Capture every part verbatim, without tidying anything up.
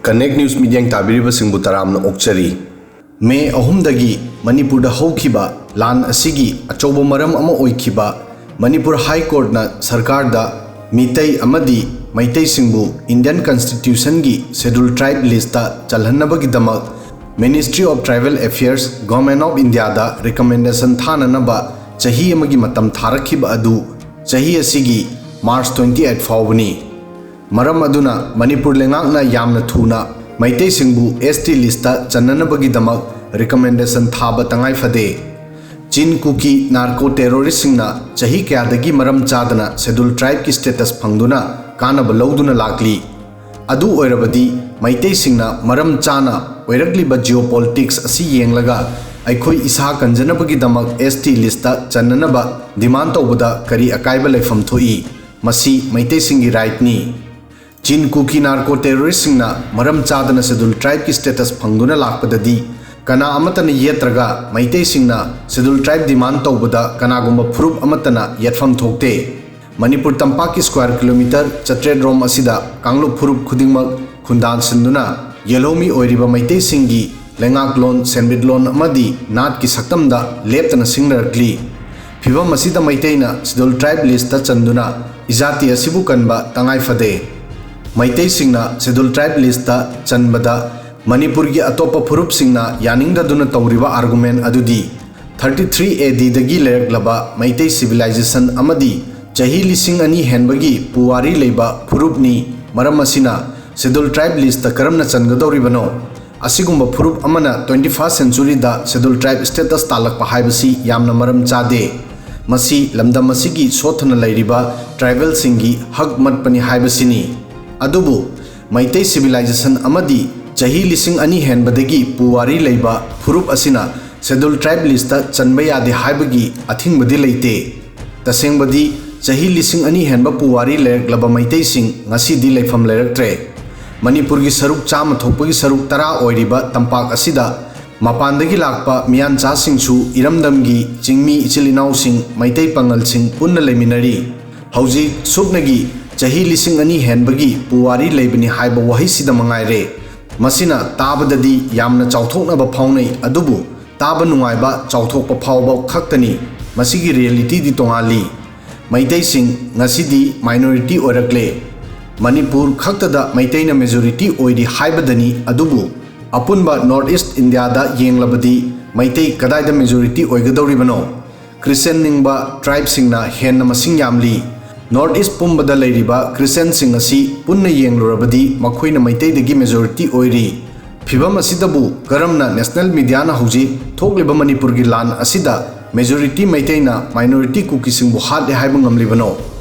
Connect News ꯃꯤꯠꯌꯦꯡ ꯇꯥꯕꯤꯔꯤꯕꯁꯤꯡꯕꯨ ꯇꯔꯥꯝꯅ ꯑꯣꯛꯆꯔꯤ꯫ ꯃꯦ ꯑꯍꯨꯝꯗꯒꯤ ꯃꯅꯤꯄꯨꯔꯗ ꯍꯧꯈꯤꯕ ꯂꯥꯟ ꯑꯁꯤꯒꯤ ꯑꯆꯧꯕ ꯃꯔꯝ ꯑꯃ ꯑꯣꯏꯈꯤꯕ ꯃꯅꯤꯄꯨꯔ ꯍꯥꯏ ꯀꯣꯔꯠꯅ ꯁꯔꯀꯥꯔꯗ ꯃꯤꯇꯩ ꯑꯃꯗꯤ ꯃꯩꯇꯩꯁꯤꯡꯕꯨ Indian Constitutionꯒꯤ Scheduled Tribe listꯇ ꯆꯜꯍꯟꯅꯕꯒꯤꯗꯃꯛ Ministry of Tribal Affairs, Government of Indiaꯗ recommendation ꯊꯥꯅꯅꯕ ꯆꯍꯤ ꯑꯃꯒꯤ ꯃꯇꯝ ꯊꯥꯔꯛꯈꯤꯕ ꯑꯗꯨ ꯆꯍꯤ ꯑꯁꯤꯒꯤ March twenty eight ꯐꯥꯎꯕꯅꯤ꯫ ꯃꯔꯝ ꯑꯗꯨꯅ ꯃꯅꯤꯄꯨꯔ ꯂꯩꯉꯥꯛꯅ ꯌꯥꯝꯅ ꯊꯨꯅ ꯃꯩꯇꯩꯁꯤꯡꯕꯨ S T listꯇ ꯆꯟꯅꯅꯕꯒꯤꯗꯃꯛ recommendation ꯊꯥꯕ ꯇꯉꯥꯏ ꯐꯗꯦ꯫ ꯆꯤꯟ ꯀꯨꯀꯤ narco terroristꯁꯤꯡꯅ ꯆꯍꯤ ꯀꯌꯥꯗꯒꯤ ꯃꯔꯝ ꯆꯥꯗꯅ Scheduled Tribeꯀꯤ status ꯐꯪꯗꯨꯅ ꯀꯥꯟꯅꯕ ꯂꯧꯗꯨꯅ ꯂꯥꯛꯂꯤ꯫ ꯑꯗꯨ ꯑꯣꯏꯔꯕꯗꯤ ꯃꯩꯇꯩꯁꯤꯡꯅ ꯃꯔꯝ ꯆꯥꯅ ꯑꯣꯏꯔꯛꯂꯤꯕ geopolitics ꯑꯁꯤ ꯌꯦꯡꯂꯒ ꯑꯩꯈꯣꯏ ꯏꯁꯥ ꯀꯟꯖꯅꯕꯒꯤꯗꯃꯛ S T listꯇ ꯆꯟꯅꯅꯕ demand ꯇꯧꯕꯗ ꯀꯔꯤ ꯑꯀꯥꯏꯕ ꯂꯩꯐꯝ ꯊꯣꯛꯏ? ꯃꯁꯤ ꯃꯩꯇꯩꯁꯤꯡꯒꯤ rightꯅꯤ꯫ ꯆꯤꯟ ꯀꯨꯀꯤ narco terroristꯁꯤꯡꯅ ꯃꯔꯝ ꯆꯥꯗꯅ Scheduled Tribeꯀꯤ status ꯐꯪꯗꯨꯅ ꯂꯥꯛꯄꯗꯗꯤ ꯀꯅꯥ ꯑꯃꯠꯇꯅ ꯌꯦꯠꯇ꯭ꯔꯒ ꯃꯩꯇꯩꯁꯤꯡꯅ Scheduled Tribe demand ꯇꯧꯕꯗ ꯀꯅꯥꯒꯨꯝꯕ ꯐꯨꯔꯨꯞ ꯑꯃꯠꯇꯅ ꯌꯦꯠꯐꯝ ꯊꯣꯛꯇꯦ꯫ ꯃꯅꯤꯄꯨꯔ ꯇꯝꯄꯥꯛꯀꯤ square kilometre ꯆꯥꯇ꯭ꯔꯦꯠ ꯔꯣꯝ ꯑꯁꯤꯗ ꯀꯥꯡꯂꯨꯞ ꯐꯨꯔꯨꯞ ꯈꯨꯗꯤꯡꯃꯛ ꯈꯨꯟꯗꯥꯟꯁꯤꯟꯗꯨꯅ ꯌꯦꯜꯍꯧꯃꯤ ꯑꯣꯏꯔꯤꯕ ꯃꯩꯇꯩꯁꯤꯡꯒꯤ ꯂꯩꯉꯥꯛꯂꯣꯟ, ꯁꯦꯟꯃꯤꯠꯂꯣꯟ ꯑꯃꯗꯤ ꯅꯥꯠꯀꯤ ꯁꯛꯇꯝꯗ ꯂꯦꯞꯇꯅ ꯁꯤꯡꯅꯔꯛꯂꯤ꯫ ꯐꯤꯚꯝ ꯑꯁꯤꯗ ꯃꯩꯇꯩꯅ Scheduled Tribe listꯇ ꯆꯟꯗꯨꯅ ꯏꯖꯥꯇꯤ ꯑꯁꯤꯕꯨ ꯀꯟꯕ ꯇꯉꯥꯏ ꯐꯗꯦ꯫ ꯃꯩꯇꯩꯁꯤꯡꯅ Scheduled Tribe listꯇ ꯆꯟꯕꯗ ꯃꯅꯤꯄꯨꯔꯒꯤ ꯑꯇꯣꯞꯄ ꯐꯨꯔꯨꯞꯁꯤꯡꯅ ꯌꯥꯅꯤꯡꯗꯗꯨꯅ ꯇꯧꯔꯤꯕ argument ꯑꯗꯨꯗꯤ thirty three A Dꯗꯒꯤ ꯂꯩꯔꯛꯂꯕ ꯃꯩꯇꯩ civilization ꯑꯃꯗꯤ ꯆꯍꯤ ꯂꯤꯁꯤꯡ ꯑꯅꯤ ꯍꯦꯟꯕꯒꯤ ꯄꯨꯋꯥꯔꯤ ꯂꯩꯕ ꯐꯨꯔꯨꯞꯅꯤ꯫ ꯃꯔꯝ ꯑꯁꯤꯅ Scheduled Tribe listꯇ ꯀꯔꯝꯅ ꯆꯟꯒꯗꯧꯔꯤꯕꯅꯣ? ꯑꯁꯤꯒꯨꯝꯕ ꯐꯨꯔꯨꯞ ꯑꯃꯅ twenty first centuryꯗ Scheduled Tribe status ꯇꯥꯜꯂꯛꯄ ꯍꯥꯏꯕꯁꯤ ꯌꯥꯝꯅ ꯃꯔꯝ ꯆꯥꯗꯦ꯫ ꯃꯁꯤ ꯂꯝꯗꯝ ꯑꯁꯤꯒꯤ ꯁꯣꯠꯊꯅ ꯂꯩꯔꯤꯕ tribalꯁꯤꯡꯒꯤ ꯍꯛ ꯃꯠꯄꯅꯤ ꯍꯥꯏꯕꯁꯤꯅꯤ꯫ ꯑꯗꯨꯕꯨ ꯃꯩꯇꯩ civilization ꯑꯃꯗꯤ ꯆꯍꯤ ꯂꯤꯁꯤꯡ ꯑꯅꯤ ꯍꯦꯟꯕꯗꯒꯤ ꯄꯨꯋꯥꯔꯤ ꯂꯩꯕ ꯐꯨꯔꯨꯞ ꯑꯁꯤꯅ Scheduled Tribe listꯇ ꯆꯟꯕ ꯌꯥꯗꯦ ꯍꯥꯏꯕꯒꯤ ꯑꯊꯤꯡꯕꯗꯤ ꯂꯩꯇꯦ꯫ ꯇꯁꯦꯡꯕꯗꯤ ꯆꯍꯤ ꯂꯤꯁꯤꯡ ꯑꯅꯤ ꯍꯦꯟꯕ ꯄꯨꯋꯥꯔꯤ ꯂꯩꯔꯛꯂꯕ ꯃꯩꯇꯩꯁꯤꯡ ꯉꯁꯤꯗꯤ ꯂꯩꯐꯝ ꯂꯩꯔꯛꯇ꯭ꯔꯦ꯫ ꯃꯅꯤꯄꯨꯔꯒꯤ ꯁꯔꯨꯛ ꯆꯥꯝꯃ ꯊꯣꯛꯄꯒꯤ ꯁꯔꯨꯛ ꯇꯔꯥ ꯑꯣꯏꯔꯤꯕ ꯇꯝꯄꯥꯛ ꯑꯁꯤꯗ ꯃꯄꯥꯟꯗꯒꯤ ꯂꯥꯛꯄ ꯃꯤꯌꯥꯟꯆꯥꯁꯤꯡꯁꯨ ꯏꯔꯝꯗꯝꯒꯤ ꯆꯤꯡꯃꯤ ꯏꯆꯤꯜ ꯏꯅꯥꯎꯁꯤꯡ, ꯃꯩꯇꯩ ꯄꯥꯉꯜꯁꯤꯡ ꯄꯨꯟꯅ ꯂꯩꯃꯤꯟꯅꯔꯤ꯫ ꯍꯧꯖꯤꯛ ꯁꯨꯞꯅꯒꯤ ꯆꯍꯤ ꯂꯤꯁꯤꯡ ꯑꯅꯤ ꯍꯦꯟꯕꯒꯤ ꯄꯨꯋꯥꯔꯤ ꯂꯩꯕꯅꯤ ꯍꯥꯏꯕ ꯋꯥꯍꯩꯁꯤꯗ ꯃꯉꯥꯏꯔꯦ꯫ ꯃꯁꯤꯅ ꯇꯥꯕꯗꯗꯤ ꯌꯥꯝꯅ ꯆꯥꯎꯊꯣꯛꯅꯕ ꯐꯥꯎꯅꯩ, ꯑꯗꯨꯕꯨ ꯇꯥꯕ ꯅꯨꯡꯉꯥꯏꯕ, ꯆꯥꯎꯊꯣꯛꯄ ꯐꯥꯎꯕ ꯈꯛꯇꯅꯤ꯫ ꯃꯁꯤꯒꯤ ꯔꯤꯌꯦꯂꯤꯇꯤꯗꯤ ꯇꯣꯉꯥꯜꯂꯤ꯫ ꯃꯩꯇꯩꯁꯤꯡ ꯉꯁꯤꯗꯤ ꯃꯥꯏꯅꯣꯔꯤꯇꯤ ꯑꯣꯏꯔꯛꯂꯦ꯫ ꯃꯅꯤꯄꯨꯔ ꯈꯛꯇꯗ ꯃꯩꯇꯩꯅ ꯃꯦꯖꯣꯔꯤꯇꯤ ꯑꯣꯏꯔꯤ ꯍꯥꯏꯕꯗꯅꯤ, ꯑꯗꯨꯕꯨ ꯑꯄꯨꯟꯕ ꯅꯣꯔꯠ ꯏꯁ ꯏꯟꯗꯤꯌꯥꯗ ꯌꯦꯡꯂꯕꯗꯤ ꯃꯩꯇꯩ ꯀꯗꯥꯏꯗ ꯃꯦꯖꯣꯔꯤꯇꯤ ꯑꯣꯏꯒꯗꯧꯔꯤꯕꯅꯣ? ꯈ꯭ꯔꯤꯁꯇꯤꯌꯟ ꯅꯤꯡꯕ ꯇ꯭ꯔꯥꯏꯕꯁꯤꯡꯅ ꯍꯦꯟꯅ ꯃꯁꯤꯡ ꯌꯥꯝꯂꯤ꯫ ꯅꯣꯔꯠ ꯏꯁ ꯄꯨꯝꯕꯗ ꯂꯩꯔꯤꯕ ꯈ꯭ꯔꯤꯁꯇꯤꯌꯟꯁꯤꯡ ꯑꯁꯤ ꯄꯨꯟꯅ ꯌꯦꯡꯂꯨꯔꯕꯗꯤ ꯃꯈꯣꯏꯅ ꯃꯩꯇꯩꯗꯒꯤ ꯃꯦꯖꯣꯔꯤꯇꯤ ꯑꯣꯏꯔꯤ꯫ ꯐꯤꯚꯝ ꯑꯁꯤꯗꯕꯨ ꯀꯔꯝꯅ ꯅꯦꯁꯅꯦꯜ ꯃꯤꯗꯤꯌꯥꯅ ꯍꯧꯖꯤꯛ ꯊꯣꯛꯂꯤꯕ ꯃꯅꯤꯄꯨꯔꯒꯤ ꯂꯥꯟ ꯑꯁꯤꯗ ꯃꯦꯖꯣꯔꯤꯇꯤ ꯃꯩꯇꯩꯅ ꯃꯥꯏꯅꯣꯔꯤꯇꯤ ꯀꯨꯀꯤꯁꯤꯡꯕꯨ ꯍꯥꯠꯂꯦ ꯍꯥꯏꯕ ꯉꯝꯂꯤꯕꯅꯣ?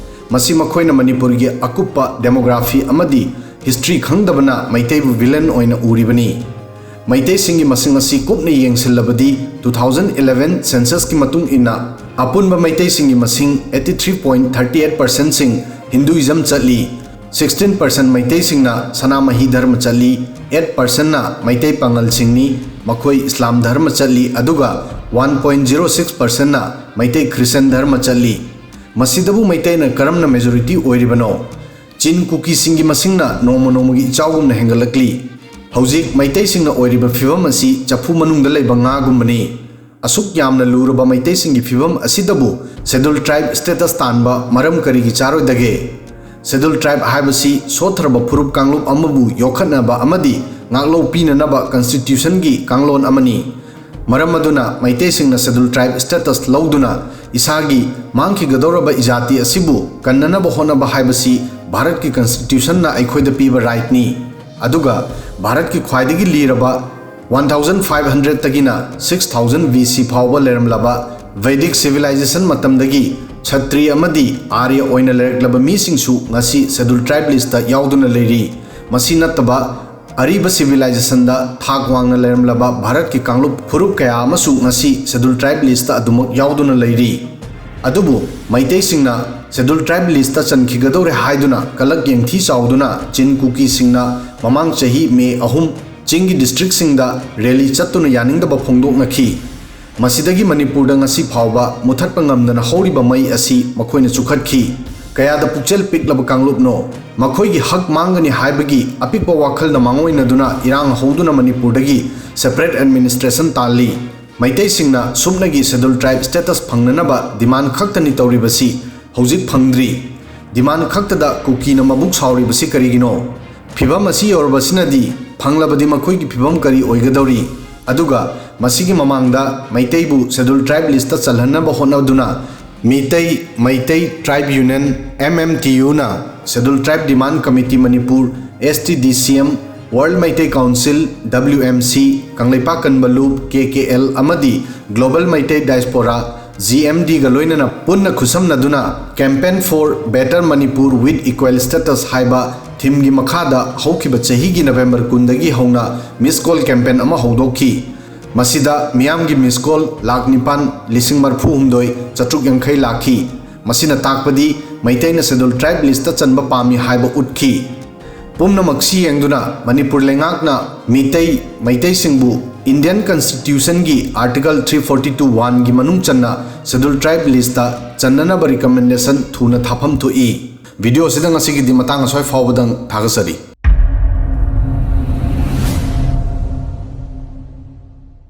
ꯃꯁꯤ ꯃꯈꯣꯏꯅ ꯃꯅꯤꯄꯨꯔꯒꯤ ꯑꯀꯨꯞꯄ ꯗꯦꯃꯣꯒ꯭ꯔꯥꯐꯤ ꯑꯃꯗꯤ ꯍꯤꯁꯇ꯭ꯔꯤ ꯈꯪꯗꯕꯅ ꯃꯩꯇꯩꯕꯨ ꯚꯤꯂꯦꯟ ꯑꯣꯏꯅ ꯎꯔꯤꯕꯅꯤ꯫ ꯃꯩꯇꯩꯁꯤꯡꯒꯤ ꯃꯁꯤꯡ ꯑꯁꯤ ꯀꯨꯞꯅ ꯌꯦꯡꯁꯤꯜꯂꯕꯗꯤ, two thousand eleven censusꯀꯤ ꯃꯇꯨꯡ ꯏꯟꯅ, ꯑꯄꯨꯟꯕ ꯃꯩꯇꯩꯁꯤꯡꯒꯤ ꯃꯁꯤꯡ eighty three point thirty eight percentꯁꯤꯡ Hinduism ꯆꯠꯂꯤ, sixteen percent ꯃꯩꯇꯩꯁꯤꯡꯅ ꯁꯅꯥꯃꯍꯤ ꯙꯔꯃ ꯆꯠꯂꯤ, eight percentꯅ ꯃꯩꯇꯩ ꯄꯥꯉꯜꯁꯤꯡꯅꯤ, ꯃꯈꯣꯏ ꯏꯁꯂꯥꯝ ꯙꯔꯃ ꯆꯠꯂꯤ, ꯑꯗꯨꯒ one point zero six percentꯅ ꯃꯩꯇꯩ ꯈ꯭ꯔꯤꯁꯇꯤꯌꯟ ꯙꯔꯃ ꯆꯠꯂꯤ꯫ ꯃꯁꯤꯗꯕꯨ ꯃꯩꯇꯩꯅ ꯀꯔꯝꯅ ꯃꯦꯖꯣꯔꯤꯇꯤ ꯑꯣꯏꯔꯤꯕꯅꯣ? ꯆꯤꯟ ꯀꯨꯀꯤꯁꯤꯡꯒꯤ ꯃꯁꯤꯡꯅ ꯅꯣꯡꯃ ꯅꯣꯡꯃꯒꯤ ꯏꯆꯥꯎꯒꯨꯝꯅ ꯍꯦꯟꯒꯠꯂꯛꯂꯤ꯫ ꯍꯧꯖꯤꯛ ꯃꯩꯇꯩꯁꯤꯡꯅ ꯑꯣꯏꯔꯤꯕ ꯐꯤꯚꯝ ꯑꯁꯤ ꯆꯐꯨ ꯃꯅꯨꯡꯗ ꯂꯩꯕ ꯉꯥꯒꯨꯝꯕꯅꯤ꯫ ꯑꯁꯨꯛ ꯌꯥꯝꯅ ꯂꯨꯔꯕ ꯃꯩꯇꯩꯁꯤꯡꯒꯤ ꯐꯤꯚꯝ ꯑꯁꯤꯗꯕꯨ ꯁꯦꯗꯨꯜ ꯇ꯭ꯔꯥꯏꯕ ꯁ꯭ꯇꯦꯇꯁ ꯇꯥꯟꯕ ꯃꯔꯝ ꯀꯔꯤꯒꯤ ꯆꯥꯔꯣꯏꯗꯒꯦ? ꯁꯦꯗꯨꯜ ꯇ꯭ꯔꯥꯏꯕ ꯍꯥꯏꯕꯁꯤ ꯁꯣꯠꯊꯔꯕ ꯐꯨꯔꯨꯞ ꯀꯥꯡꯂꯨꯞ ꯑꯃꯕꯨ ꯌꯣꯛꯈꯠꯅꯕ ꯑꯃꯗꯤ ꯉꯥꯛꯂꯧ ꯄꯤꯅꯅꯕ ꯀꯟꯁꯇꯤꯇ꯭ꯌꯨꯁꯟꯒꯤ ꯀꯥꯡꯂꯣꯟ ꯑꯃꯅꯤ꯫ ꯃꯔꯝ ꯑꯗꯨꯅ ꯃꯩꯇꯩꯁꯤꯡꯅ ꯁꯦꯗꯨꯜ ꯇ꯭ꯔꯥꯏꯕ ꯁ꯭ꯇꯦꯇꯁ ꯂꯧꯗꯨꯅ ꯏꯁꯥꯒꯤ ꯃꯥꯡꯈꯤꯒꯗꯧꯔꯕ ꯏꯖꯥꯇꯤ ꯑꯁꯤꯕꯨ ꯀꯟꯅꯅꯕ ꯍꯣꯠꯅꯕ ꯍꯥꯏꯕꯁꯤ ꯚꯥꯔꯠꯀꯤ ꯀꯟꯁꯇꯤꯇ꯭ꯌꯨꯁꯟꯅ ꯑꯩꯈꯣꯏꯗ ꯄꯤꯕ ꯔꯥꯏꯠꯅꯤ꯫ ꯑꯗꯨꯒ ꯚꯥꯔꯠꯀꯤ ꯈ꯭ꯋꯥꯏꯗꯒꯤ ꯂꯤꯔꯕ one thousand five hundredꯇꯒꯤꯅ six thousand B C ꯐꯥꯎꯕ ꯂꯩꯔꯝꯂꯕ ꯚꯦꯗꯤꯛ ꯁꯤꯚꯤꯂꯥꯏꯖꯦꯁꯟ ꯃꯇꯝꯗꯒꯤ ꯁꯇ꯭ꯔꯤ ꯑꯃꯗꯤ ꯑꯥꯔꯌ ꯑꯣꯏꯅ ꯂꯩꯔꯛꯂꯕ ꯃꯤꯁꯤꯡꯁꯨ ꯉꯁꯤ ꯁꯦꯗꯨꯜ ꯇ꯭ꯔꯥꯏꯕ ꯂꯤꯁꯇ ꯌꯥꯎꯗꯨꯅ ꯂꯩꯔꯤ꯫ ꯃꯁꯤ ꯅꯠꯇꯕ ꯑꯔꯤꯕ ꯁꯤꯚꯤꯂꯥꯏꯖꯦꯁꯟꯗ ꯊꯥꯛ ꯋꯥꯡꯅ ꯂꯩꯔꯝꯂꯕ ꯚꯥꯔꯠꯀꯤ ꯀꯥꯡꯂꯨꯞ ꯐꯨꯔꯨꯞ ꯀꯌꯥ ꯑꯃꯁꯨ ꯉꯁꯤ ꯁꯦꯗꯨꯜ ꯇ꯭ꯔꯥꯏꯕ ꯂꯤꯁꯇ ꯑꯗꯨꯃꯛ ꯌꯥꯎꯗꯨꯅ ꯂꯩꯔꯤ꯫ ꯑꯗꯨꯕꯨ ꯃꯩꯇꯩꯁꯤꯡꯅ ꯁꯦꯗꯨꯜ ꯇ꯭ꯔꯥꯏꯕ ꯂꯤꯁꯇ ꯆꯟꯈꯤꯒꯗꯧꯔꯦ ꯍꯥꯏꯗꯨꯅ ꯀꯂꯛ ꯌꯦꯡꯊꯤ ꯆꯥꯎꯗꯨꯅ ꯆꯤꯟ ꯀꯨꯀꯤꯁꯤꯡꯅ ꯃꯃꯥꯡ ꯆꯍꯤ ꯃꯦ ꯑꯍꯨꯝ ꯆꯤꯡꯒꯤ ꯗꯤꯁꯇ꯭ꯔꯤꯛꯁꯤꯡꯗ ꯔꯦꯂꯤ ꯆꯠꯇꯨꯅ ꯌꯥꯅꯤꯡꯗꯕ ꯐꯣꯡꯗꯣꯛꯅꯈꯤ꯫ ꯃꯁꯤꯗꯒꯤ ꯃꯅꯤꯄꯨꯔꯗ ꯉꯁꯤ ꯐꯥꯎꯕ ꯃꯨꯊꯠꯄ ꯉꯝꯗꯅ ꯍꯧꯔꯤꯕ ꯃꯩ ꯑꯁꯤ ꯃꯈꯣꯏꯅ ꯆꯨꯈꯠꯈꯤ꯫ ꯀꯌꯥꯗ ꯄꯨꯛꯆꯦꯜ ꯄꯤꯛꯂꯕ ꯀꯥꯡꯂꯨꯞꯅꯣ? ꯃꯈꯣꯏꯒꯤ ꯍꯛ ꯃꯥꯡꯒꯅꯤ ꯍꯥꯏꯕꯒꯤ ꯑꯄꯤꯛꯄ ꯋꯥꯈꯜꯅ ꯃꯥꯡꯑꯣꯏꯅꯗꯨꯅ ꯏꯔꯥꯡ ꯍꯧꯗꯨꯅ ꯃꯅꯤꯄꯨꯔꯗꯒꯤ separate administration ꯇꯥꯜꯂꯤ꯫ ꯃꯩꯇꯩꯁꯤꯡꯅ ꯁꯨꯞꯅꯒꯤ Scheduled Tribe status ꯐꯪꯅꯅꯕ demand ꯈꯛꯇꯅꯤ ꯇꯧꯔꯤꯕꯁꯤ, ꯍꯧꯖꯤꯛ ꯐꯪꯗ꯭ꯔꯤ꯫ Demand ꯈꯛꯇꯗ ꯀꯨꯀꯤꯅ ꯃꯕꯨꯛ ꯁꯥꯎꯔꯤꯕꯁꯤ ꯀꯔꯤꯒꯤꯅꯣ? ꯐꯤꯚꯝ ꯑꯁꯤ ꯌꯧꯔꯕꯁꯤꯅꯗꯤ ꯐꯪꯂꯕꯗꯤ ꯃꯈꯣꯏꯒꯤ ꯐꯤꯚꯝ ꯀꯔꯤ ꯑꯣꯏꯒꯗꯧꯔꯤ? ꯑꯗꯨꯒ ꯃꯁꯤꯒꯤ ꯃꯃꯥꯡꯗ ꯃꯩꯇꯩꯕꯨ Scheduled Tribe list ꯆꯜꯍꯟꯅꯕ ꯍꯣꯠꯅꯗꯨꯅ Meitei, Meitei Tribe Union, M M T U ꯅ Scheduled Tribe Demand Committee Manipur, S T D C M, World Meitei Council, W M C, Kangleipak ꯀꯟꯕ ꯂꯨꯞ, K K L, ꯑꯃꯗꯤ Global Meitei Diaspora, G M D ꯒ ꯂꯣꯏꯅꯅ ꯄꯨꯟꯅ ꯈꯨꯠꯁꯝꯅꯗꯨꯅ Campaign for Better Manipur with Equal Status ꯍꯥꯏꯕ theme ꯒꯤ ꯃꯈꯥꯗ ꯍꯧꯈꯤꯕ ꯆꯍꯤꯒꯤ ꯅꯕꯦꯝꯕꯔ ꯀꯨꯟꯗꯒꯤ ꯍꯧꯅ Miss Call campaign ꯑꯃ ꯍꯧꯗꯣꯛꯈꯤ꯫ ꯃꯁꯤꯗ ꯃꯤꯌꯥꯝꯒꯤ miss call ꯂꯥꯈ ꯅꯤꯄꯥꯟ ꯂꯤꯁꯤꯡ ꯃꯔꯤꯐꯨ ꯍꯨꯝꯗꯣꯏ ꯆꯥꯇ꯭ꯔꯨꯛ ꯌꯥꯡꯈꯩ ꯂꯥꯛꯈꯤ꯫ ꯃꯁꯤꯅ ꯇꯥꯛꯄꯗꯤ ꯃꯩꯇꯩꯅ Scheduled Tribe list ꯆꯟꯕ ꯄꯥꯝꯃꯤ ꯍꯥꯏꯕ ꯎꯠꯈꯤ꯫ ꯄꯨꯝꯅꯃꯛꯁꯤ ꯌꯦꯡꯗꯨꯅ ꯃꯅꯤꯄꯨꯔ ꯂꯩꯉꯥꯛꯅ ꯃꯤꯇꯩ, ꯃꯩꯇꯩꯁꯤꯡꯕꯨ Indian Constitution ꯒꯤ Article three forty two one ꯒꯤ ꯃꯅꯨꯡ ꯆꯟꯅ Scheduled Tribe list ꯆꯟꯅꯅꯕ recommendation ꯊꯨꯅ ꯊꯥꯐꯝ ꯊꯣꯛꯏ꯫ Video ꯑꯁꯤꯗ ꯉꯁꯤꯒꯤꯗꯤ ꯃꯇꯥꯡ ꯑꯁ꯭ꯋꯥꯏ ꯐꯥꯎꯕꯗꯪ ꯊꯥꯒꯠꯆꯔꯤ꯫